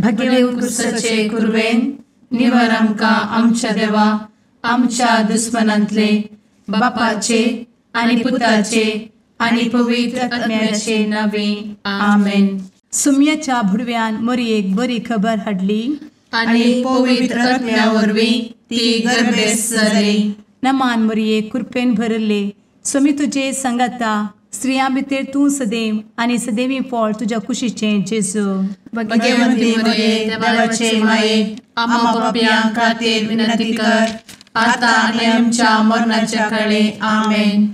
भगेव कुरवेन निवर आमकां आमच्या देवा आमच्या दुस्मनांतले बापाचे आनी पुताचे आनी पवित्र आत्म्याचे नावे आमेन. सुम्याच्या भुडव्यान मोरयेक बरी खबर हाडली आनी पवित्र आत्म्या वरवीं ती गर्भेस्त जाली. नमान मोरये, कृपेन भरले, स्वामी तुजे संगाता, स्त्रियां भितर तूं सदैव आनी सदैवी फळ तुज्या कुशीचें जेजू. भगवंती मोरये, देवाचे माये, आम्हा पापयां खातीर विनंती कर आता आनी आमच्या मरणाच्या काळे. आमेन.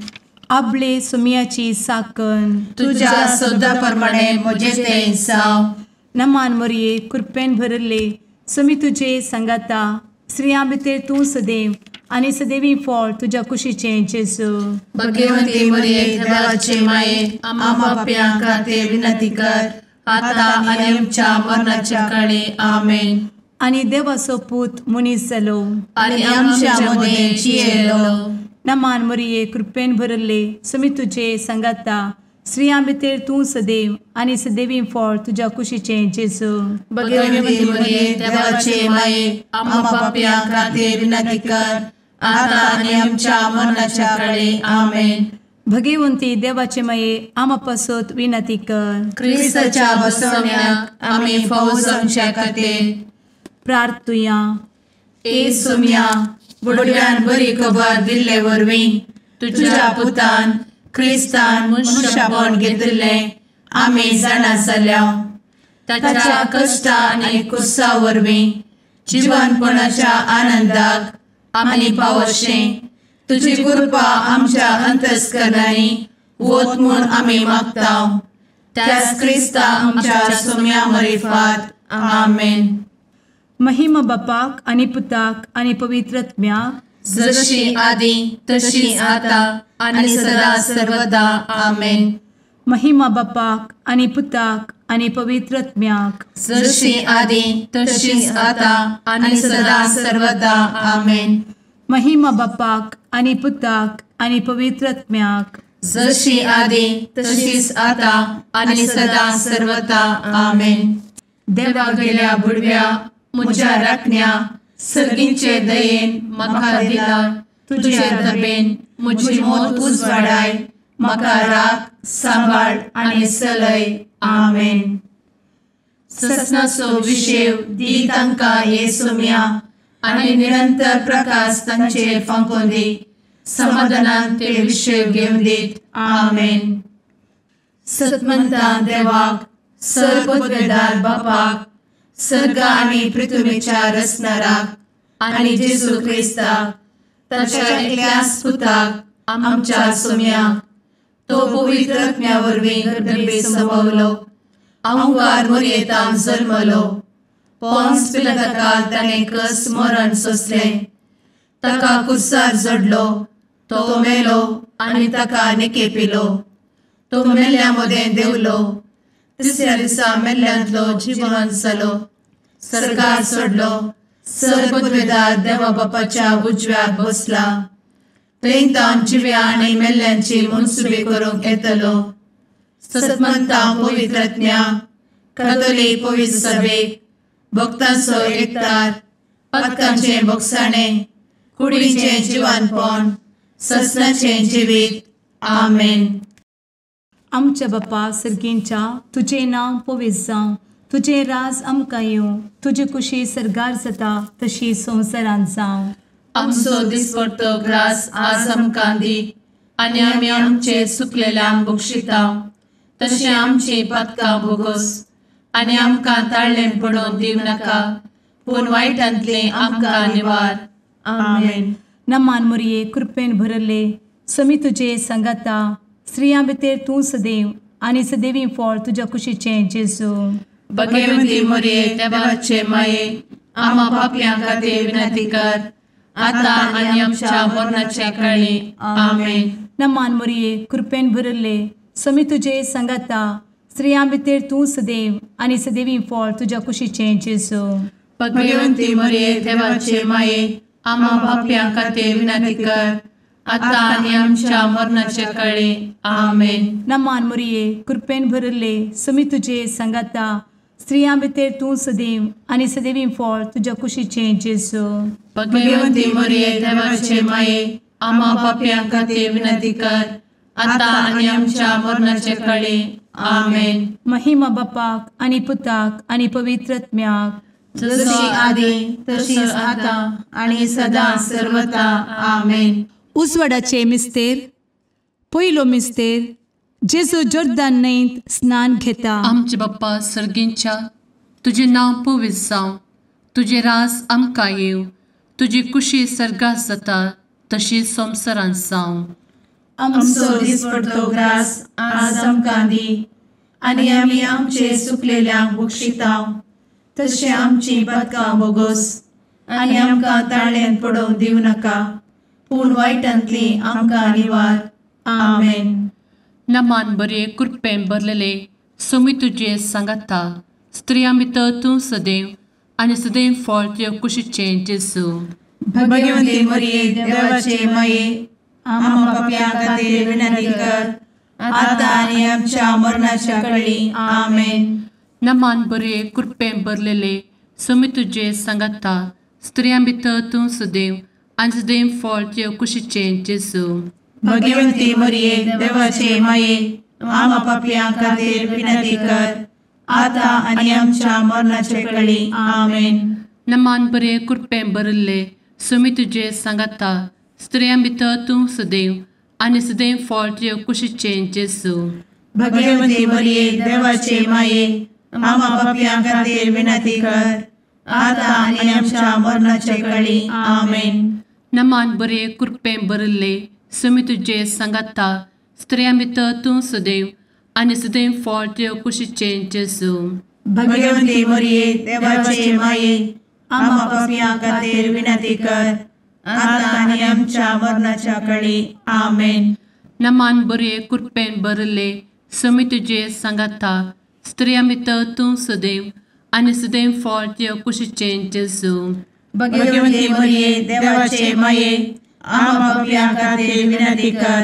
आपले सुम्याची साकन तुज्या सदा प्रमाणे म्हजें तें जावं. नमान मोरये, कृपेन भरले, स्वामी तुजे संगाता, स्त्रियां भितर तूं सदैव आनी सदैवी फळ तुज्या कुशीचें जेजू. भगवंती मोरये, देवाचे माये, आम्हा पापयां खातीर विनंती कर आता आनी आमच्या मरणाच्या काळे. आमेन. आनी देवाचो पूत मनीस जालो आनी आमच्या मदें जियेलो. नमान मोरये, कृपेन भरले, स्वामी तुजे संगाता, स्त्रियां भितर तूं सदैव आनी सदैवी फळ तुज्या कुशीचें जेजू. भगवंती मोरये, देवाचे माये, आम्हा पापयां खातीर विनंती कर आता आनी आमच्या मरणाच्या काळे. आमेन. भगवंती देवाचे माये, आम्हा पासत विनंती कर. क्रिस्ताच्या बसवण्याक आमी फावो जावच्या खातीर प्रार्थुया. ए सुम्या, बुडव्यान बरी खबर दिल्ले वरवीं तुज्या पुतान क्रिस्तान मनशापण घेतिल्लें आमी जाणा जाल्या. ताच्या कश्टा आनी कुसा वरवीं जिवनपणाच्या आनंदाक आमी पावशें तुजी कृपा आमच्या अंतस्करणांनी वत म्हूण आमी मागता. त्याच क्रिस्ता आमच्या सुम्या मरिफात. आमेन. महिमा बापाक आनी पुताक आनी पवित्र आत्म्याक, जशी आदी तशी आता आनी सदा सर्वदा. आमेन. महिमा बापाक आनी पुताक आनी पवित्र आत्म्याक, जशी आदी तशी आता आनी सदा सर्वदा. आमेन. महिमा बापाक आनी पुताक आनी पवित्र आत्म्याक, जशी आदी तशीच आता आनी सदा सर्वदा. आमेन. देवा गेल्या बुडव्या म्हज्या राखण्या सर्गींचे दयेन म्हाका दिला तुजे दबेन म्हजी मोत उजवाडाय, म्हाका राख सांबाळ आनी सलय. आमेन. ससनाचो विशेव दी तांकां हे सुम्या आनी निरंतर प्रकाश तांचेर फांकोवन दी, समाधानान ते विशेव घेवन दीत. आमेन. सतमंता देवाक, सर्वपदवेदार बापाक, सर्ग आनी पृथ्वीच्या रचणाराक आनी जेजू क्रिस्ताक ताच्या एकल्याच पुताक आमच्या सुम्याक, तो पवित्र आत्म्या वरवीं गर्भे संभवलो, अहंकार मोरयेतान जल्मलो, पोन्स पिलाताकाल ताणें कस मरण सोंसलें, ताका कुर्सार जडलो, तो मेलो आनी ताका निकेपिलो, तो मेल्ल्या मदें देंवलो, तिसऱ्या दिसा मेल्ल्यांतलो जिवन जालो, सर्गार सोडलो, सर्वपदवेदार देवा बापाच्या उजव्याक बसला, थंय तावन जिव्या आनी मेल्ल्यांची मनसुबी करूंक येतलो. सतमंता पवित्र आत्म्या, कातोलीक पवित्र सभेक, भक्तांचो एकतार, पातकांचें भोगसाणें, कुडीचें जिवानपण, ससनाचें जिवीत. आमेन. आमच्या बापा सर्गींच्या, तुजें नांव पवित्र जावं, तुजें राज आमकां येवं, तुजी कुशी सर्गार जाता तशी संवसारांत जावं. आमचो दिसपडतो ग्रास आज आमकां दी आनी आमी आमचे सुकलेल्यांक बक्षिता तशें आमची पातकां भोगोस आनी आमकां ताळ्ळें पडोवन दिवं नाका, पूण वायटांतलें आमकां निवार. आमेन. नमान मोरये, कृपेन भरले, स्वामी तुजे संगाता, स्त्रियां भितर तूं सदैव आनी सदैवी फळ तुज्या कुशीचें जेजू. भगवंती मोरये, देवाचे माये, आम्हा पापयां खातीर विनंती कर आता आनी आमच्या मरणाच्या काळी. आमेन. नमान मोरये, कृपेन भरले, स्वामी तुजे संगाता, स्त्रियां भितर तूं सदैव आनी सदैवी फळ तुज्या कुशीचें जेजू. भगवंती मोरये, देवाचे माये, आम्हा पापयां खातीर विनंती कर आता आनी आमच्या मरणाच्या काळी. आमेन. नमान मोरये, कृपेन भरले, स्वामी तुजे संगाता, स्त्रियां भितर तूं सदैव आनी सदैवी फळ तुज्या कुशीचें जेजू. भगवंती मरिये देवाचे माये, आम्हा पापयां खातीर विनंती कर, आतां आनी आमच्या मरणाचे कळे. आमेन. महिमा बापाक आनी पुताक आनी पवित्र आत्म्याक, जशी आदी तशीच आतां आनी सदां सर्वता. आमेन. उजवाडाचे मिस्तेर. पयलो मिस्तेर, जेजू जोर्दान न्हंयत स्नान घेता. आमचे बाप्पा सर्गींच्या, तुजें नांव पवित्र जावं, तुजें राज आमकां येवं, तुजी कुशी सर्गात जाता तशी संवसारांत जावं. आमचो दिसपडतो ग्रास आज आमकां दी, आनी आमी आमचे सुकलेल्यांक बक्षिता तशें आमची पातकां बोगोस, आनी आमकां ताळ्यांत पडोवंक दिवं नाका, पूण वायटांतली आमकां निवार. आमेन. नमान बरे कृपेन भरलेले, सोमी तुजे सांगाता, स्त्रियां भितर तूं सदैव आनी सदैव फळ तुज्या कुशीचें जेजू. भगवंती मरिये देवाचे माये, आम्हा पापयां खातीर विनंती कर, आतां आनी आमच्या मरणाच्या कळी. आमेन. नमान बरे कृपेन भरलेले, सोमी तुजे सांगाता, स्त्रियां भितर तूं सदैव आनी सदैव फळ तुज्या कुशीचें जेजू. भगवंती मरिये देवाचे माये, आम्हा पापयां खातीर विनंती कर, आतां आनी आमच्या मरणाचे कळी. आमेन. नमान बरे कृपेन भरिल्ले, सोमी तुजे सांगाता, स्त्रियां भितर तूं सदैव आनी सदैव फळ तुज्या कुशीचें जेजू. भगवंती मरिये देवाचे माये, आम्हा पापयां खातीर विनंती कर, आतां आनी आमच्या मरणाचे कळी. आमेन. नमान बरे कृपेन भरिल्ले, सोमी तुजे सांगाता, स्त्रियां भितर तूं सदैव आनी सदैव फळ तुज्या कुशीचें जेजू. भगवंती मरिये देवाचे माये, आम्हा पापयां खातीर विनंती कर, आतां आनी आमच्या मरणाच्या कळी. आमेन. नमान बरे कृपेन भरिल्ले, सोमी तुजे सांगाता, स्त्रियां भितर तूं सदैव आनी सदैव फळ तुज्या कुशीचें जेजू. भगवंती मरिये देवाचे माये, आम्हा पापयां खातीर विनंती कर,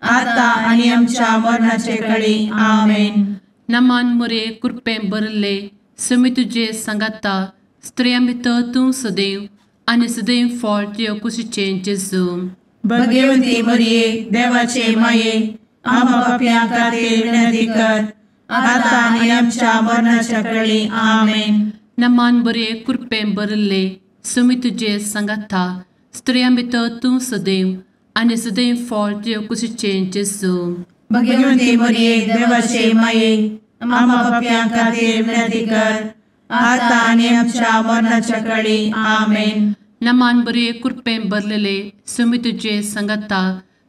आतां आनी आमच्या मरणाचे कळी. आमेन. नमान मरिये कृपेन भरिल्ले, सोमी तुजे सांगाता, स्त्रियां भितर तूं सदैव आनी सदैव फळ तुज्या कुशीचें जेजू. भगवंती मरिये देवाचे माये, आम्हा पापयां खातीर विनंती कर, आतां आनी आमच्या मरणाच्या कळी. आमेन. नमान बरे कृपेन भरिल्ले, सोमी तुजे सांगाता, स्त्रियां भितर तूं सदैव आनी सदैव फळ तुज्या कुशीचें जेजू. भगवंती मरिये देवाचे माये, आम्हा पापयां खातीर विनंती कर, आतां आनी आमच्या मरणाच्या कळी. आमेन. नमान बरे कृपेन भरलेले, सोमी तुजे सांगाता,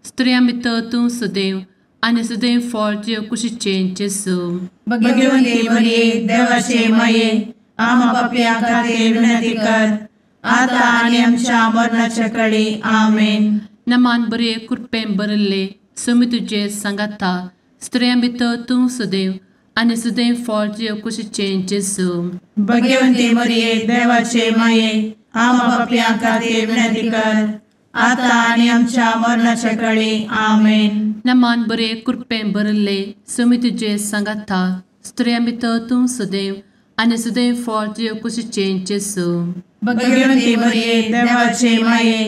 स्त्रियां भितर तूं सदैव आनी सदैव फळ तुज्या कुशीचें जेजू. भगवंती मरिये देवाचे माये, आम्हा पापयां खातीर विनंती कर, आतां आनी आमच्या मरणाच्या कळी. आमेन. नमान बरे कृपेन भरिल्ले, सोमी तुजे सांगाता, स्त्रियां भितर तूं सदैव आनी सदैव फळ तुज्या कुशीचें जेजू. भगवंती मरिये देवाचे माये, आम्हा पापयां खातीर विनंती कर, आतां आनी आमच्या मरणाच्या कळी. आमेन. नमान बरे कृपेन भरिल्ले, सोमी तुजे सांगाता, स्त्रियां भितर तूं सदैव आनी सदैव फळ तुज्या कुशीचें जेजू. भगवंती मरिये देवाचे माये,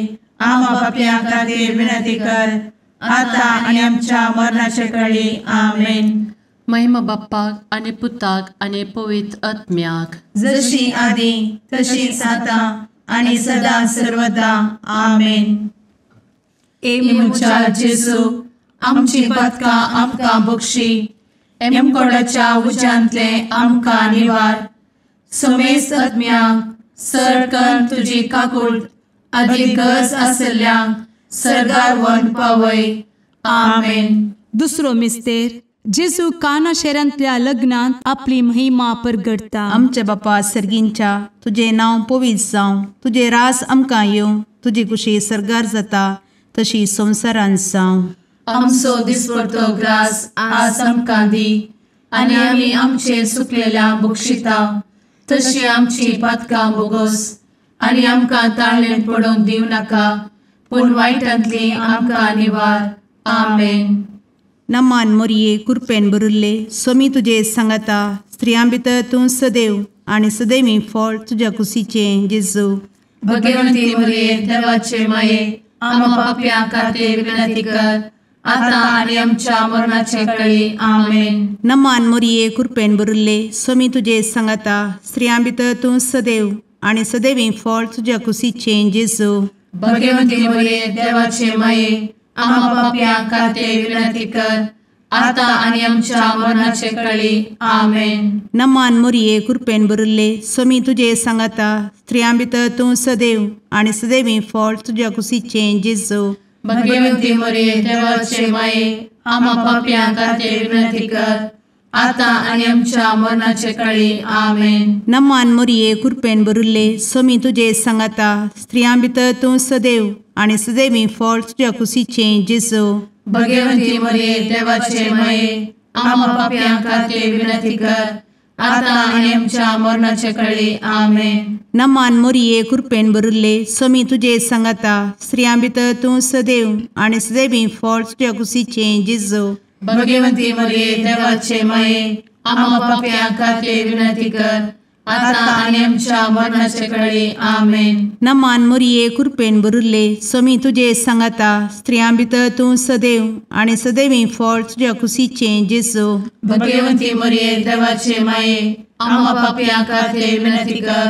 आम्हा पापयां खातीर विनंती कर, आतां आनी आमच्या मरणाचे कळी. आमेन. महिमा बाप्पाक आनी पुताक आनी पवित्र आत्म्याक, जशी आदी तशीच आतां आनी सदां सर्वदा. आमेन. ए म्हज्या जेजू, आमची पातकां आमकां बक्षी, एमकोडाच्या उज्यांतले आमकां निवार, समेस्त आत्म्यांक सर तुजी काकूट आदी गरज आसल्ल्यांक सर्गार व्हरून पावय. आमेन. दुसरो मिस्तेर, जेजू काना शहरांतल्या लग्नांत आपली महिमा परगटता. आमच्या बापा सर्गींच्या, तुजें नांव पवित्र जावं, तुजें राज आमकां येवं, तुजी कुशी सर्गार जाता तशी संवसारांत जावं. आमचो दिसपडतो ग्रास आज आमकां दी, आनी आमी आमचे सुकलेल्या बक्षिता तशी आमची पातकां बोगोस, आनी आमकां ताळ्ळेंत पडोवंक दिवं नाका, पूण वायटांतली आमकां निवार. आमेन. नमान मोरये कृपेन भरिल्ले, स्वामी तुजे सांगाता, स्त्रियां भितर तूं सदैव आनी सदैवी फळ तुज्या कुशीचें जेजू। भगवंती मरिये देवाचे माये आम्हा पाप्यां खातीर विनंती कर आता आनी आमच्या मरणाचे वेळी। आमेन। नमान मोरये कृपेन भरिल्ले स्वामी तुजे सांगाता स्त्रियां भितर तूं सदैव आनी सदैवी फळ तुज्या कुशीचें जेजू। भगवंती मरिये देवाचे माये आम्हा पाप्यां खातीर विनंती कर आता आनी आमच्या मरणाचे वेळी। आमेन। नमान मोरये कृपेन भरिल्ले स्वामी तुजे सांगाता स्त्रियां भितर तूं सदैव आनी सदैवी फळ तुज्या कुशीचें जेजू। भगवंती मरिये देवाचे माये आम्हा पाप्यां खातीर विनंती कर आता आनी आमच्या मरणाचे वेळी। आमेन। नमान मोरये कृपेन भरिल्ले स्वामी तुजे सांगाता स्त्रियां भितर तूं सदैव आनी सदैवी फळ तुज्या कुशीचें जेजू। भगवंती मरिये देवाचे माये आम्हा पाप्यां खातीर विनंती कर आता आनी आमच्या मरणाचे वेळी। आमेन। नमान मोरये कृपेन भरिल्ले स्वामी तुजे सांगाता स्त्रियां भितर तूं सदैव आनी सदैवी फळ तुज्या कुशीचें जेजू। भगवंती मरिये देवाचे माये आम्हा पाप्यां खातीर विनंती कर आता आनी आमच्या मरणाचे वेळी। आमेन। नमान मोरये कृपेन भरिल्ले स्वामी तुजे सांगाता स्त्रियां भितर तूं सदैव आनी सदैवी फळ तुज्या कुशीचें जेजू। भगवंती मरिये देवाचे माये आम्हा पाप्यां खातीर विनंती कर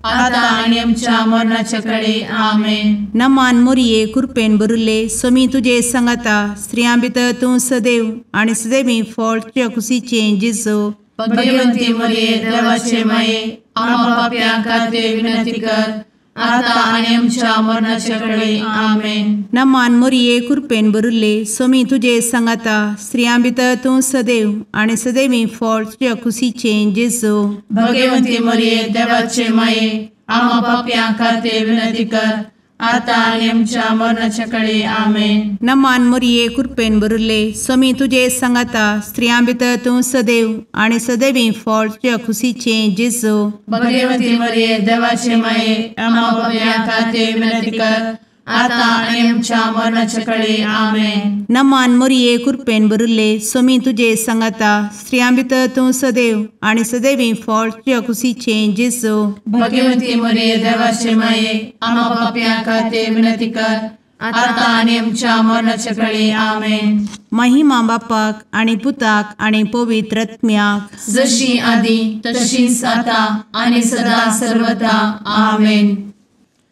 आता आनी आमच्या मरणाचे वेळी। आमेन। नमान मोरये कृपेन भरिल्ले स्वामी तुजे सांगाता स्त्रियां भितर तूं सदैव आनी सदैवी फळ तुज्या कुशीचें जेजू। भगवंती मरिये देवाचे माये आम्हा पाप्यां खातीर विनंती कर आता आनी आमच्या मरणाचे वेळी। आमेन। नमान मोरये कृपेन भरिल्ले स्वामी तुजे सांगाता स्त्रियां भितर तूं सदैव आनी सदैवी फळ तुज्या कुशीचें जेजू। भगवंती मरिये देवाचे माये आम्हा पाप्यां खातीर विनंती कर आता आनी आमच्या मरणाचे वेळी। आमेन। नमान मोरये कृपेन भरिल्ले स्वामी तुजे सांगाता स्त्रियां भितर तूं सदैव आनी सदैवी फळ तुज्या कुशीचें जेजू। भगवंती मरिये देवाचे माये आम्हा पाप्यां खातीर विनंती कर आता आनी आमच्या मरणाचे वेळी। आमेन। नमान मोरये कृपेन भरिल्ले स्वामी तुजे सांगाता स्त्रियां भितर तूं सदैव आनी सदैवी फळ तुज्या कुशीचें जेजू। भगवंती मरिये देवाचे माये आम्हा पाप्यां खातीर विनंती कर आता आनी आमच्या मरणाचे वेळी। आमेन। महिमा बापाक आनी पुताक आनी पवित्र आत्म्याक जशी आदी तशीच आता आनी सदा सर्वदा। आमेन।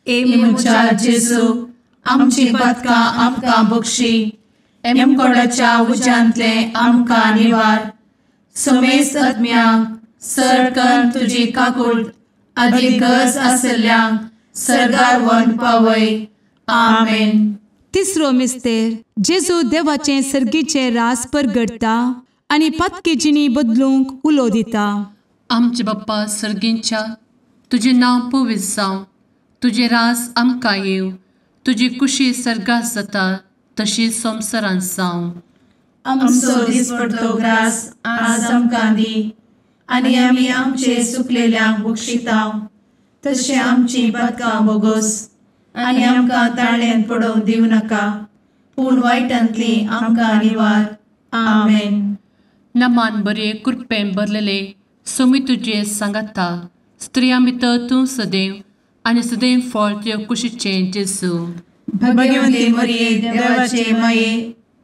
ए म्हज्या जेजू आमची पातकां आमकां बक्षी एमकोडाच्या उज्यांतले आमकां निवार समेस्त आत्म्यांक सरकन तुजी काकूट आदी गरज आसल्ल्यांक सरगार वन पावय। आमेन। तिसरो मिस्तेर जेजू देवाचें सर्गीचें रास परगडटा आनी पातकी जिणी बदलूंक उलो दिता। आमचे बाप्पा सर्गींच्या तुजें नांव पवित्र जावं, तुजें रास आमकां येवं, तुजी कुशी सर्गात जाता तशी संवसारांत जावं। आमचो दिसपडतो ग्रास आज आमकां दी आनी आमी आमचे सुकलेल्यांक बक्षिता तशें आमची पातकां बोगोस आनी आमकां ताळ्यान पडोवंक दिवं नाका पूण वायटांतली आमकां निवार। आमेन। नमान बरे कृपेन भरलेले स्वामी तुजे सांगाता स्त्रियां भितर तूं सदैव आनी सदैव फळ तुज्या कुशीचें जेजू। भगवंती मरिये देवाचे माये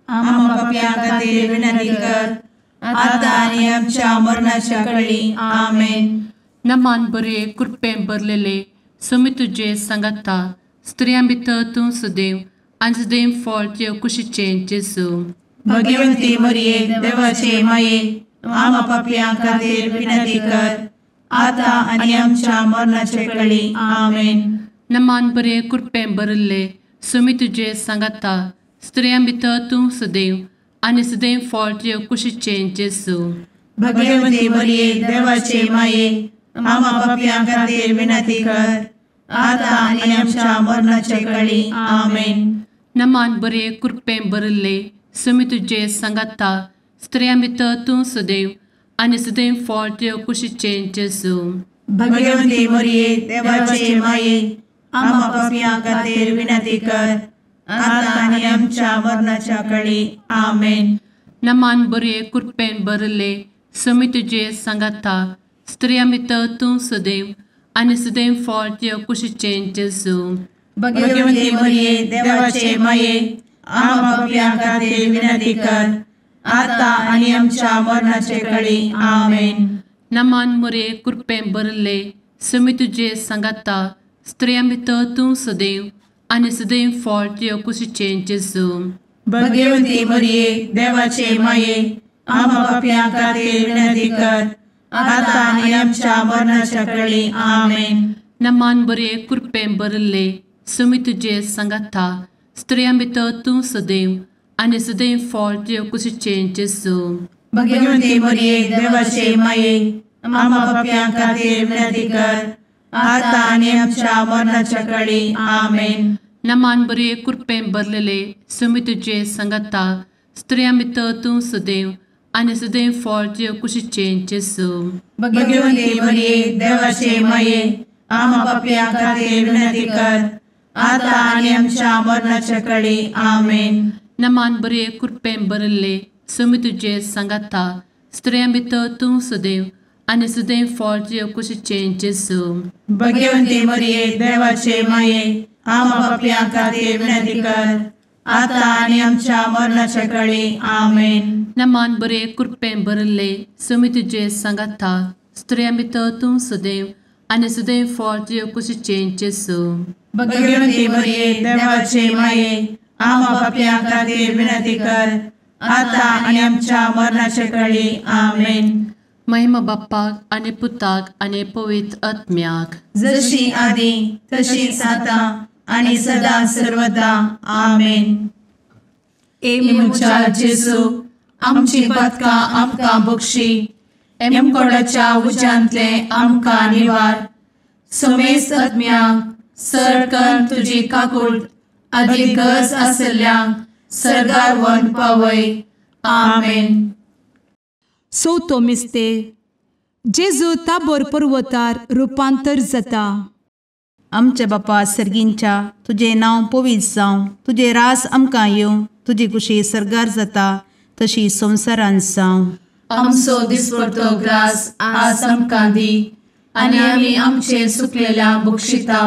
आम्हा पाप्यां खातीर विनंती कर आता आनी आमच्या मरणाच्या वेळी। आमेन। नमान बरे कृपेन भरलेले स्वामी तुजे सांगाता स्त्रियां भितर तूं सदैव आनी सदैव फळ तुज्या कुशीचें जेजू। भगवंती मरिये देवाचे माये आम्हा पाप्यां खातीर विनंती कर आता आनी आमच्या मरणाचे वेळी। आमेन। नमान बरे कृपेन भरिल्ले स्वामी तुजे सांगाता स्त्रियां भितर तूं सदैव आनी सदैव फळ तुज्या कुशीचें जेजू। भगवंती मरिये देवाचे माये आम्हा पाप्यां खातीर विनंती कर आता आनी आमच्या मरणाचे वेळी। आमेन। नमान बरे कृपेन भरिल्ले स्वामी तुजे सांगाता स्त्रियां भितर तूं सदैव आनी सदैव फळ तुज्या कुशीचें जेजू। भगवंती मरिये देवाचे माये आम्हा पाप्यां खातीर विनंती कर आता आनी आमच्या मरणाच्या वेळी। आमेन। नमान बरे कृपेन भरिल्ले समी तुजे सांगाता स्त्रियां भितर तूं सदैव आनी सदैव फळ तुज्या कुशीचें जेजू. भगवती मरिये देवाचे माये आम्हा पाप्यां खातीर विनंती कर आता आनी आमच्या मरणाचे कळी. आमेन. नमान मोरये कृपेन भरिल्ले समी तुजे सांगाता स्त्रियां भितर तूं सदैव आनी सदैव फळ तुज्या कुशीचें जेजू. भगवती मरिये देवाचे माये आम्हा पाप्यां खातीर विनंती कर आता आनी आमच्या मरणाच्या कळी. आमेन. नमान बरे कृपेन भरिल्ले समी तुजे सांगाता स्त्रियां भितर तूं सदैव आनी सदैव फळ तुज्या कुशीचें जेजू. भगवती मरिये देवाचे माये आम्हा पाप्यां खातीर विनंती कर आता आनी आमच्या मरणाच्या कळी. आमेन. नमान बरे कृपेन भरलेले समी तुजे सांगाता स्त्रियां भितर तूं सदैव आनी सदैव फळ तुज्या कुशीचें जेजू. भगवती मरिये देवाचे माये आम्हा पाप्यां खातीर विनंती कर आता आनी आमच्या मरणाच्या कळी. आमेन. नमान बरे कृपेन भरिल्ले समी तुजे सांगाता स्त्रियां भितर तूं सदैव आनी सदैव फळ तुज्या कुशीचें जेजू. भगवती मरिये देवाचे माये आम्हा पाप्यां खातीर विनंती कर आता आनी आमच्या मरणाच्या कळी. आमेन. नमान बरे कृपेन भरिल्ले समी तुजे सांगाता स्त्रियां भितर तूं सदैव आनी सदैव फळ तुज्या कुशीचें जेजू. भगवती मरिये देवाचे माये आम्हा पाप्यां खातीर विनंती कर आता आनी आमच्या मरणाच्या कळी. आमेन. महिमा बाप्पाक आनी पुताक आनी पवित्र आत्म्याक, जशी आदी तशीच आता आनी सदा सर्वदा. आमेन. ए म्हज्या जेजू आमची पातकां आमकां बक्षी, एमकोडाच्या उज्यांतले आमकां निवार, समेस्त आत्म्यांक सरकन तुजी काकूट आदी गरज आसल्ल्यांक सर्गार व्हरून पावय. आमेन. चवथो मिस्तेर जेजू ताबोर पर्वतार रुपांतर जाता. आमच्या बापा सर्गींच्या तुजें नांव पवित्र जावं, तुजें राज आमकां येवं, तुजी कुशी सर्गार जाता तशी संवसारांत जावं. आमचो दिसपडतो ग्रास आज आमकां दी आनी आमी आमचे सुकलेल्या बक्षिता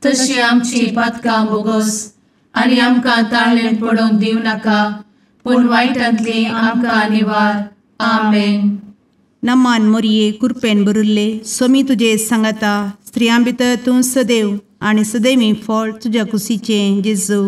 तशी आमची पातकां बोगोस आनी आमकां ताळेन पडोवंक दिवं नाका पूण वायटांतली आमकां निवार. आमेन. नमान मोरये कृपेन भरिल्ले स्वामी तुजे सांगाता स्त्रियां भितर तूं सदैव आनी सदैवी फळ तुज्या कुशीचें जेजू.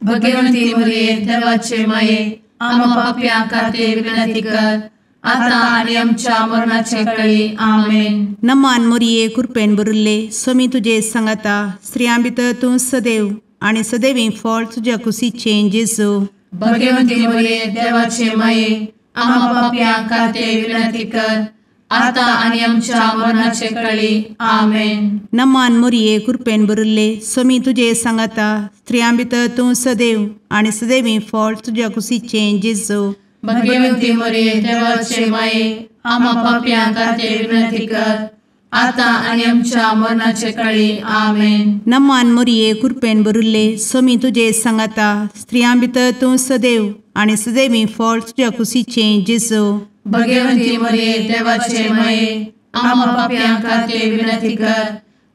भगवंती मोरये देवाचे माये आम्हा पाप्यां खातीर विनंती कर आता आनी आमच्या मरणाचे कळी. आमेन. नमान मोरये कृपेन भरिल्ले स्वामी तुजे सांगाता स्त्रियां भितर तूं सदैव आनी सदैवी फळ तुज्या कुशीचें जेजू. भगवंती मोरये देवाचे माये आम्हा पाप्यां खातीर विनंती कर आता आनी आमच्या मरणाचे कळी. आमेन. नमान मोरये कृपेन भरिल्ले स्वामी तुजे सांगाता स्त्रियां भितर तूं सदैव आनी सदैवी फळ तुज्या कुशीचें जेजू. भगवंती मोरये देवाचे माये आम्हा पाप्यां खातीर विनंती कर आता आनी आमच्या मरणाचे कळी. आमेन. नमान मोरये कृपेन भरिल्ले स्वामी तुजे सांगाता स्त्रियां भितर तूं सदैव आनी सदैवी फळ तुज्या कुशीचें जेजू. भगवंती मोरये देवाचे माये आम्हा पाप्यां खातीर विनंती कर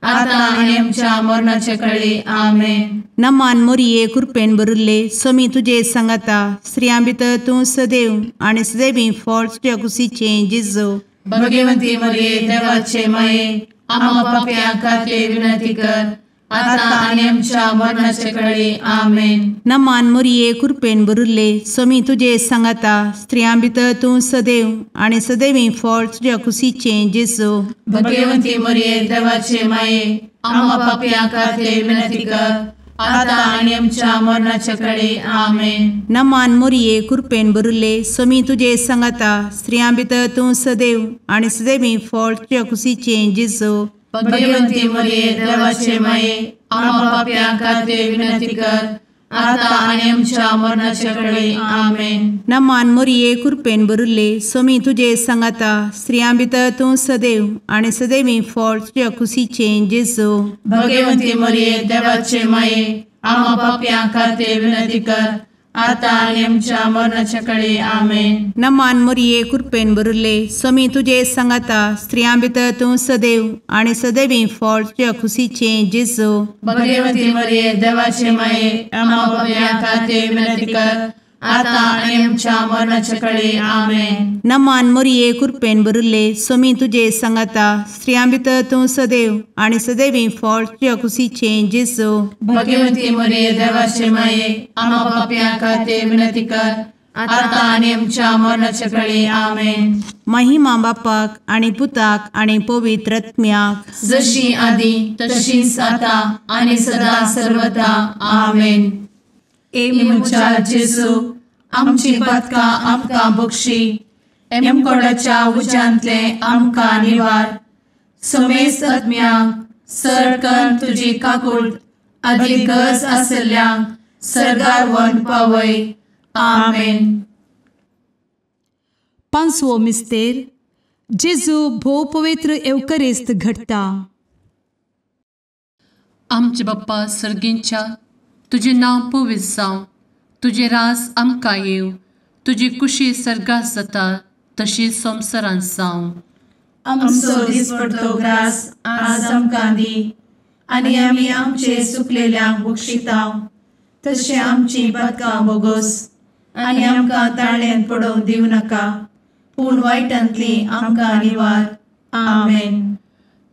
आता आनी आमच्या मरणाचे कळी. आमेन. नमान मोरये कृपेन भरिल्ले स्वामी तुजे सांगाता स्त्रियां भितर तूं सदैव आनी सदैवी फळ तुज्या कुशीचें जेजू. भगवंती मोरये देवाचे माये आम्हा पाप्यां खातीर विनंती कर आता आनी आमच्या मरणाचे कळी. आमेन. नमान मोरये कृपेन भरिल्ले स्वामी तुजे सांगाता स्त्रियां भितर तूं सदैव आनी सदैवी फळ तुज्या कुशीचें जेजू. भगवंती मोरये देवाचे माये आम्हा पाप्यां खातीर विनंती कर आता आनी आमच्या मरणाचे कळी. आमेन. नमान मोरये कृपेन भरिल्ले स्वामी तुजे सांगाता स्त्रियां भितर तूं सदैव आनी सदैवी फळ तुज्या कुशीचें जेजू. भगवंती मोरये देवाचे माये आम्हा पाप्यां खातीर विनंती कर आता आनी आमच्या मरणाचे कळी. आमेन. नमान मोरये कृपेन भरिल्ले स्वामी तुजे सांगाता स्त्रियां भितर तूं सदैव आनी सदैवी फळ तुज्या कुशीचें जेजू. भगवंती मोरये देवाचे माये आम्हा पाप्यां खातीर विनंती कर आतां आनी आमच्या मरणाच्या कळे. आमेन. नमान मोरये कृपेन भरिल्ले, स्वामी तुजे सांगाता, स्त्रियां भितर तूं सदैव आनी सदैवी फळ तुज्या खुशीचें जेजू. भगवती मरिये देवाचे माये, आम्हा पाप्यां खातीर विनंती कर, आतां आनी आमच्या मरणाच्या कळे. आमेन. नमान मोरये कृपेन भरिल्ले, स्वामी तुजे सांगाता, स्त्रियां भितर तूं सदैव आनी सदैवी फळ तुज्या खुशीचें जेजू. भगवती मरिये देवाचे माये, आम्हा पाप्यां खातीर विनंती कर, आतां आनी आमच्या मरणाच्या कळे. आमेन. महिमा बापाक आनी पुताक आनी पवित्र आत्म्याक, जशी आदी तशीच आतां आनी सदा सर्वदा. आमेन. ए म्हज्या जेजू, आमची पातकां आमकां बक्षी, एमकोडाच्या उज्यांतले आमकां निवार, समेस्त आत्म्यांक सरकन तुजी काकूट आदी गरज आशिल्ल्यांक सर्गार व्हरून पावय. आमेन. पांचवो मिस्तेर, जेजू भोव पवित्र एवकरिस्त घडटा. आमचे बाप्पा सर्गींच्या, तुजें नांव पवित्र जावं, तुजें राज आमकां येवं, तुजी कुशी सर्गात जाता तशी संवसारांत जावं. आमचो दिसपडतो ग्रास आज आमकां दी, आनी आमी आमचे सुकलेल्यांक बक्षिता तशें आमची पातकां बोगोस, आनी आमकां ताळ्यांत पडोवंक दिवं नाका, पूण वायटांतली आमकां निवार. आमेन.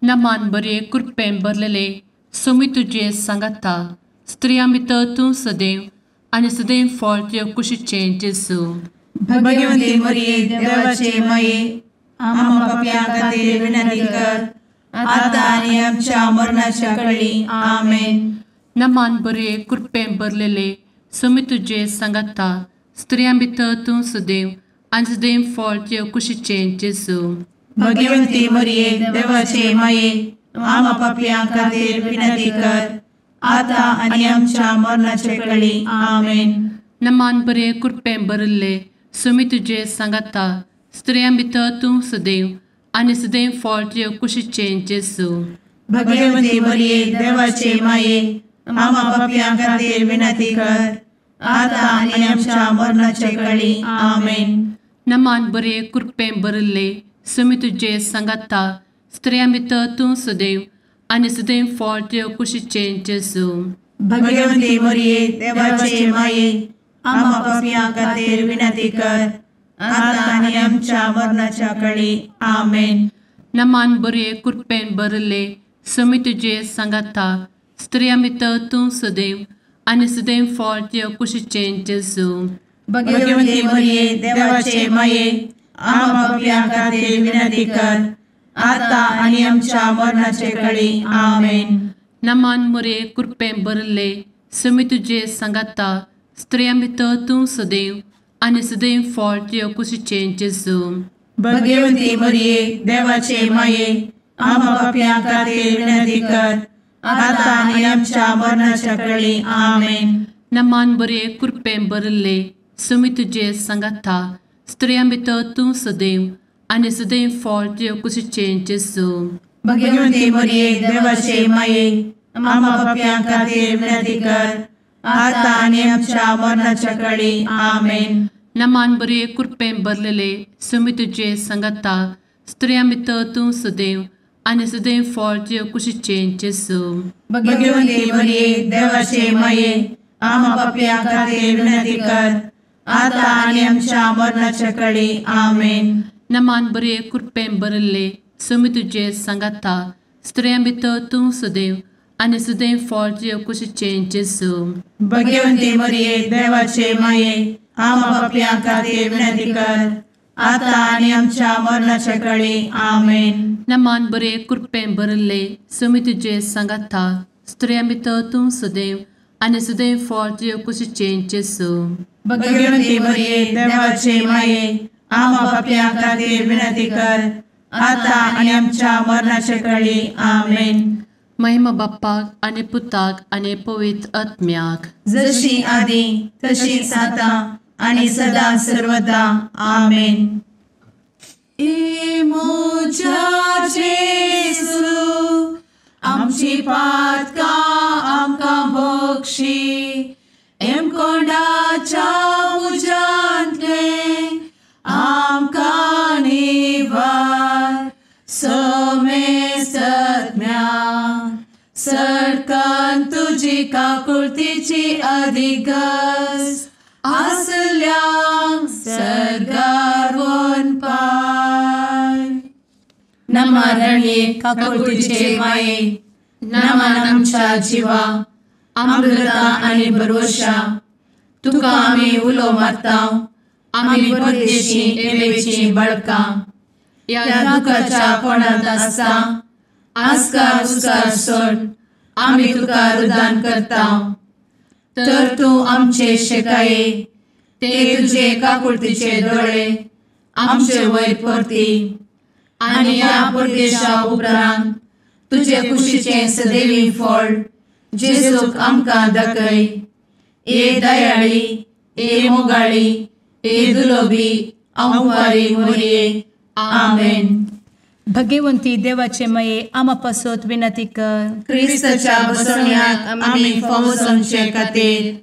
नमान बरे कृपेन भरलेले, स्वामी तुजे सांगाता, स्त्रियां भितर तूं सदैव आनी सदैव फळ तुज्या कुशीचें जेजू. भगवती मरिये देवाचे माये, आम्हा पाप्यां खातीर विनंती कर, आतां आनी आमच्या मरणाच्या कळी. आमेन. नमान बरे कृपेन भरलेले, स्वामी तुजे सांगाता, स्त्रियां भितर तूं सदैव आनी सदैव फळ तुज्या कुशीचें जेजू. भगवती मरिये देवाचे माये, आम्हा पाप्यां खातीर विनंती कर, आतां आनी आमच्या मरणाचे कळी. आमेन. नमान बरे कृपेन भरिल्ले, स्वामी तुजे सांगाता, स्त्रियां भितर तूं सदैव आनी सदैव फळ तुज्या कुशीचें जेजू. भगवती मरिये देवाचे माये, आम्हा पाप्यां खातीर विनंती कर, आतां आनी आमच्या मरणाचे कळी. आमेन. नमान बरे कृपेन भरिल्ले, स्वामी तुजे सांगाता, स्त्रियां भितर तूं सदैव आनी सदैव फळ तुज्या कुशीचें जेजू. भगवती मरिये देवाचे माये, आम्हा पाप्यां खातीर विनंती कर, आतां आनी आमच्या मरणाच्या कळी. आमेन. नमान बरे कृपेन भरिल्ले, स्वामी तुजे सांगाता, स्त्रियां भितर तूं सदैव आनी सदैव फळ तुज्या कुशीचें जेजू. भगवती मरिये देवाचे माये, आम्हा पाप्यां खातीर विनंती कर, आतां आनी आमच्या मरणाचे कळी. आमेन. नमान मरिये कृपेन भरिल्ले, स्वामी तुजे सांगाता, स्त्रियां भितर तूं सदैव आनी सदैव फळ तुज्या कुशीचें जेजू. भगवती मरिये देवाचे माये, आम्हा पाप्यां खातीर विनंती कर, आतां आनी आमच्या मरणाच्या कळी. आमेन. नमान बरे कृपेन भरिल्ले, स्वामी तुजे सांगाता, स्त्रियां भितर तूं सदैव आनी सदैव फळ तुज्या कुशीचें जेजू. भगवती मरिये देवाचे माये, आम्हा पाप्यां खातीर विनंती कर, आतां आनी आमच्या मरणाच्या कळी. आमेन. नमान बरे कृपेन भरलेले, स्वामी तुजे सांगाता, स्त्रियां भितर तूं सदैव आनी सदैव फळ तुज्या कुशीचें जेजू. भगवती मरिये देवाचे माये, आम्हा पाप्यां खातीर विनंती कर, आतां आनी आमच्या मरणाच्या कळी. आमेन. नमान बरे कृपेन भरिल्ले, स्वामी तुजे सांगाता, स्त्रियां भितर तूं सदैव आनी सदैव फळ तुज्या कुशीचें जेजू. भगवती मरिये देवाचे माये, आम्हा पाप्यां खातीर विनंती कर, आतां आनी आमच्या मरणाच्या कळी. आमेन. नमान बरे कृपेन भरिल्ले, स्वामी तुजे सांगाता, स्त्रियां भितर तूं सदैव आनी सदैव फळ तुज्या कुशीचें जेजू. भगवती मरिये देवाचे माये, आम्हा पाप्यां खातीर विनंती कर, आतां आनी आमच्या मरणाच्या कळी. आमेन. महिमा बाप्पाक आनी पुताक आनी पवित्र आत्म्याक, जशी आदी तशीच आतां आनी सदा सर्वदा. आमेन. ए म्हज्या जेजू, आमची पातकां आमकां बक्षी, एमकोंडाच्या तुजी काकुळतीची अधिगस आसल्यांक सर्गार वनपाय. नमा रणये काकुळतीचे माये, नमन आमच्या जिवा, अमृता आनी भरवशा, तुका आमी उलो मारता, आमी परदेशी एवेची बळकां, ह्या दुखाच्या कोणांत आसता आस्कार उस्कार सोड आमी तुका रुदान करता. तर तूं आमचे शेकाये ते तुजे काकुळतीचे दोळे आमचे वयर परती आनी ह्या परदेशा उपरांत तुजे कुशीचें सदैवी फळ जेजूक आमकां दाखय. ए दयाळी, ए मोगाळी, ए दुलोबी अंवारी मोरये. आमेन. भगवंती देवाचे मये आमा पासत विनंती कर. क्रिस्ताच्या बसवण्याक आमी फावो जावचे खातीर.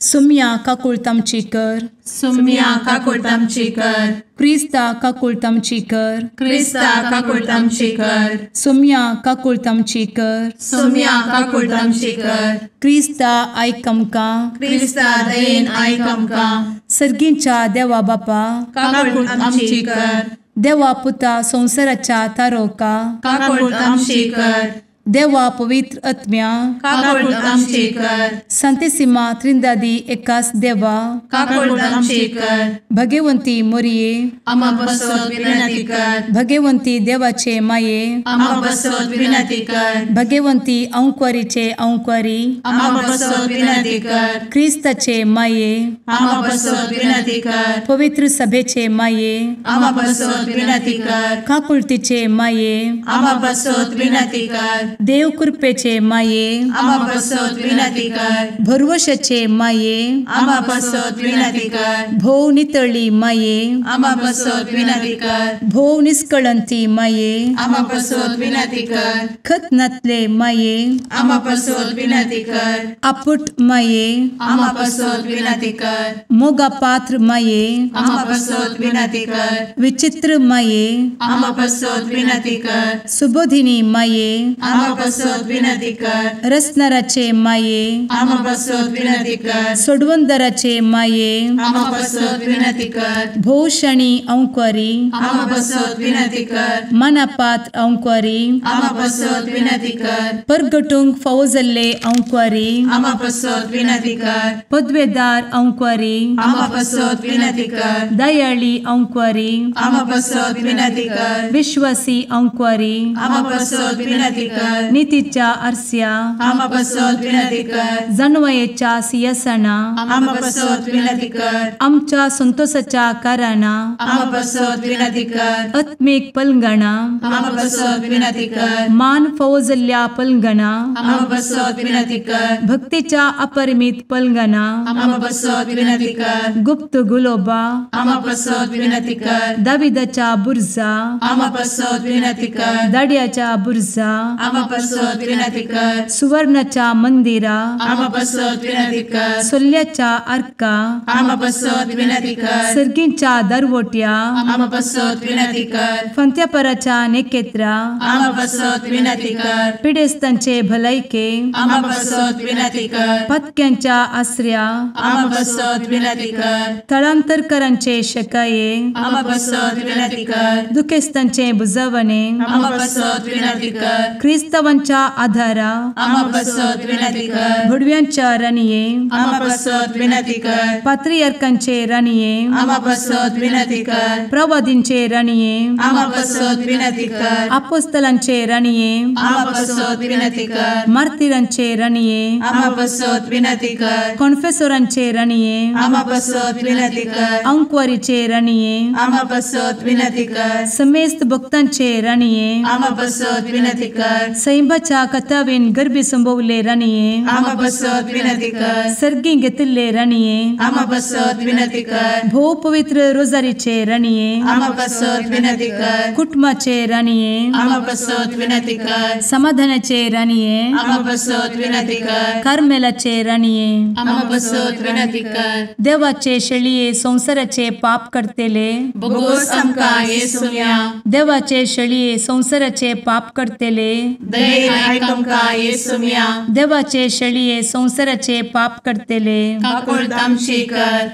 सुम्या काकुळत आमची कर. सुम्या काकुळत आमची कर. क्रिस्ता काकुळत आमची कर. क्रिस्ता काकुळत आमची कर. सुम्या काकुळत आमची कर. सुम्या काकुळत आमची कर. क्रिस्ता आयक आमकां. क्रिस्ता दयेन आयक आमकां. सर्गींच्या देवा बापा काकुळत आमची कर. देवा पुता संवसाराच्या तारोका काकुळत आमची कर. देवा पवित्र आत्म्या काकुळत आमची कर. संतेसिमा त्रिंदादी एकास देवा काकुळत आमची कर. भगवंती मोरये आमा पासत विनंती कर. भगवंती देवाचे माये आमा पासत विनंती कर. भगवंती अंकुरीचे अंकुरी आमा पासत विनंती कर. क्रिस्ताचे माये आमा पासत विनंती कर. पवित्र सभेचे माये आमा पासत विनंती कर. काकुळतीचे माये आमा पासत विनंती कर. देव कृपेचे माये आमा पासत विनंती कर. भरवशाचे माये आमा पासत विनंती कर. भोव नितळी माये आमा पासत विनंती कर. भोव निष्कळंती माये आमा पासत विनंती कर. खत नातले माये आमा पासत विनंती कर. आपुट माये आमा पासत विनंती कर. मोगा पात्र माये आमा पासत विनंती कर. विचित्र माये आमा पासत विनंती कर. सुबोधिनी माये आमा पासत विनंती कर. रसनाराचे माये आमा पासत विनंती कर. सोडवंदराचे माये आमा पासत विनंती कर. भोवशणी अंकुरी आमा पासत विनंती कर. मनापात्र अंकुरी आमा पासत विनंती कर. परगटूंक फावो जाल्ले अंकुरी आमा पासत विनंती कर. पदवेदार अंकुरी आमा पासत विनंती कर. दयाळी अंकुरी आमा पासत विनंती कर. विश्वासी अंकुरी आमा पासत विनंती कर. नितीच्या आरस्या आमा पासत विनंती कर. जानवयेच्या सिंहासना आमा पासत विनंती कर. आमच्या संतोषाच्या कारणा आमा पासत विनंती कर. आत्मीक पलंगणा आमा पासत विनंती कर. मान फावो जाल्ल्या पलंगणा आमा पासत विनंती कर. भक्तीच्या अपरिमित पलंगणा आमा पासत विनंती कर. गुप्त गुलोबा आमा पासत विनंती कर. दाविदाच्या बुर्जा आमा पासत विनंती कर. दाड्याच्या बुर्जा आमा पासत विनंती कर. सुवर्णाच्या मंदिरा आमा पासत विनंती कर. सोल्ल्याच्या आर्का आमा पासत विनंती कर. सर्गींच्या दरवट्या आमा पासत विनंती कर. फंत्यापराच्या नेकेत्रा आमा पासत विनंती कर. पिडेस्तांचे भलायके आमा पासत विनंती कर. पत्क्यांच्या आसऱ्या आमा पासत विनंती कर. थळांतरकरांचे शकाये आमा पासत विनंती कर. दुखेस्तांचे बुजवणे आमा पासत विनंती कर. क्रिस्तावांच्या आधारा आमा पासत विनंती कर. भुडव्यांच्या राणये आमा पासत विनंती कर. पात्रियार्कांचे राणये आमा पासत विनंती कर. प्रवादींचे राणये आमा पासत विनंती कर. आपोस्तलांचे राणये आमा पासत विनंती कर. मार्तिरांचे राणये आमा पासत विनंती कर. कॉन्फेसोरांचे राणये आमा पासत विनंती कर. अंकुवारीचे राणये आमा पासत विनंती कर. समेस्त भक्तांचे राणये आमा पासत विनंती कर. सैंबाच्या कथावेन गर्भी संभवले राणये आमा पासत विनंती कर. सर्गी घेतिल्ले राणये आमा पासत विनंती कर. भोव पवित्र रोजारीचे राणये आमा पासत विनंती कर. कुटुंबाचे राणये आमा पासत विनंती कर. समाधानाचे राणये आमा पासत विनंती कर. कार्मेलाचे राणये आमा पासत विनंती कर. देवाचे शेळये संवसाराचे पाप करतेले बोगोस आमकां येसुम्या देवाचे शेळये संवसाराचे पाप करतेले दयेन आयक आमकां येसुम्या. देवाचे शेळये संवसाराचे पाप करतले काकुळट आमची कर.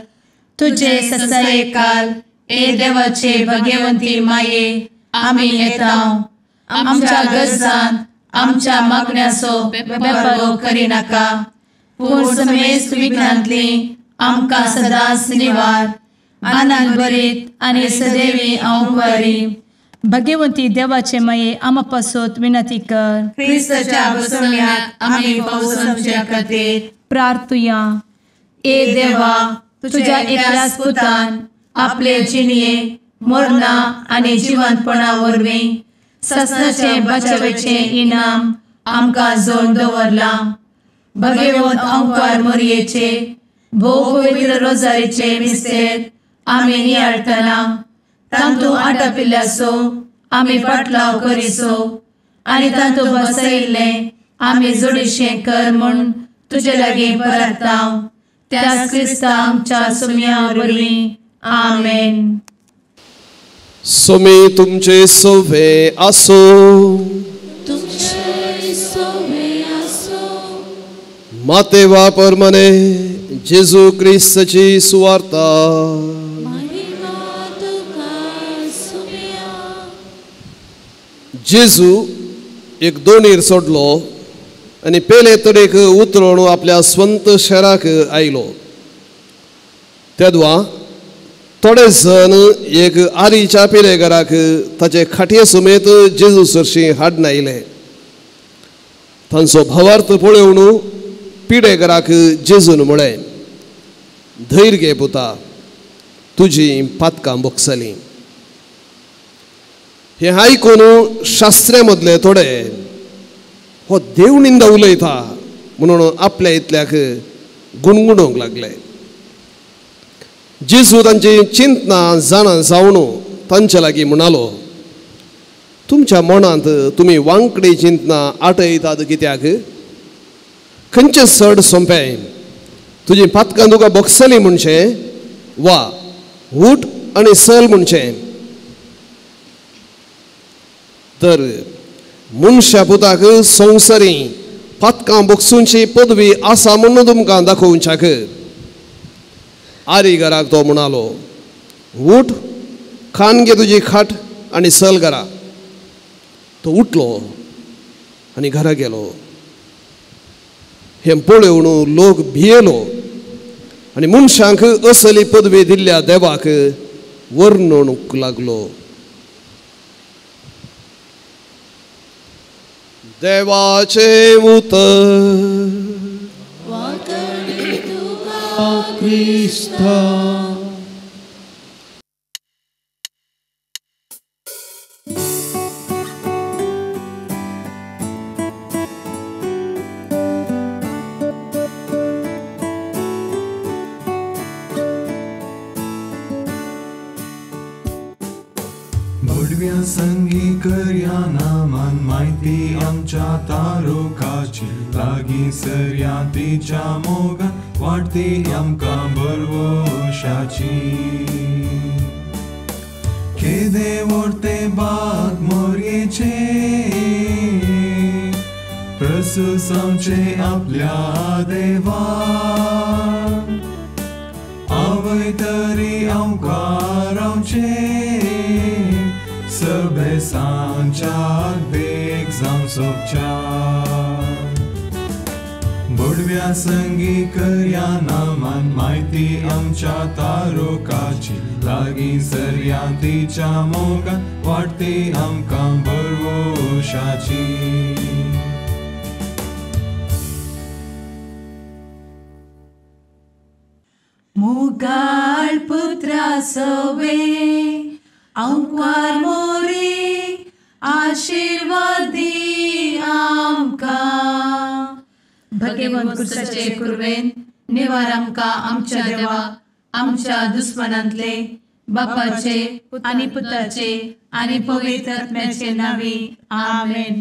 तुजे ससायेकाल ए देवाचे भगवंती माये आमी येता आमच्या गरजान आमच्या मागण्याचो बेपर्वो करिनाका पूण समेस्त विघ्नांतली आमकां सदांच निवार. आनंद भरीत आनी सदैवी अंवकारी. भगवंती देवाचे माये आमा पासत विनंती कर. क्रिस्ताच्या बसवण्याक आमी पावसाच्या खातीर प्रार्थुया. ए देवा तुझ्या एकल्याच पुतान आपले जिणये मरणा आनी जिवंतपणा वरवीं ससनाचे बचावेचे इनाम आमकां जोड दवरलां. भगवंत अंकार मोरयेचे भोव पवित्र रोजारीचे मिस्तेर आमी नियाळटना तांतू आटापिल्ल्याचो आमी पाटलाव करिसो आनी तांतू बसयिल्लें आमी जोडीशें कर म्हूण तुजे लागीं परता त्याच क्रिस्ता आमच्या सुम्या वरवीं. आमेन. सोमी तुमचे सोवे आसो. माते वापर मने जेजू क्रिस्ताची सुवार्ता. जेजू एक दोणीर सोडलो आनी पेले तडेक उतरून आपल्या स्वंत शहराक आयलो. तेदवा थोडे जण एक आरीच्या पिलेघराक ताचे खाटये समेत जेजू सरशी हाडून आयले. तांचो भावार्थ पळोवन पिडेघराक जेजून म्हळें, धैर्य घे पुता, तुजी पातकां भोगसलीं. हें आयकून शास्त्र्या मदले थोडे हो देव निंदा उलयता म्हणून आपल्या इतल्याक गुणगुणूंक लागले. जेजू तांची चिंतना जाणा जावन तांचे लागीं म्हणालो, तुमच्या मनांत तुमी वांकडी चिंतना आटयतात कित्याक? खंयचें चड सोंपें, तुजी पातकां तुका भोगसली म्हणचें वा उठ आनी चल म्हणचें? तर मनशा पुताक संवसारी पातकां भोगसूंची पदवी आसा म्हणून तुमकां दाखोवच्याक. आरी घराक तो म्हणालो, उठ, खान घे तुजी खाट आनी चल घरा. तो उठलो आनी घरा गेलो. हें पळोवन लोक भियेलो आनी मनशांक असली पदवी दिल्ल्या देवाक वर्णूंक लागलो. देवाचे उतर. क्रिस्ता. भडव्या संगी करया नामान माहिती आमच्या तारुकाची लागीं सरया तिच्या मोगान वाडती आमकां बरवशाची. केदे व्हडते बाग मोरयेचे प्रसूस आमचे आपल्या देवा आवय तरी आमकां रावचे सबेसांच्याक बेग जावं सोबच्या. भडव्या संगी करया नामान माहिती आमच्या तारुकाची लागीं सरया तिच्या मोगान वाडती आमकां बरवशाची. मोगाळ पुत्रा सवे अंकार मोरे आशीर्वादी आमकां. भगवंत क्रिस्ताचे कुर्वेन निवार आमकां आमच्या देवा आमच्या दुस्मनांतले बापाचे आनी पुताचे आनी पवित्र आत्म्याचे नांवी. आमेन.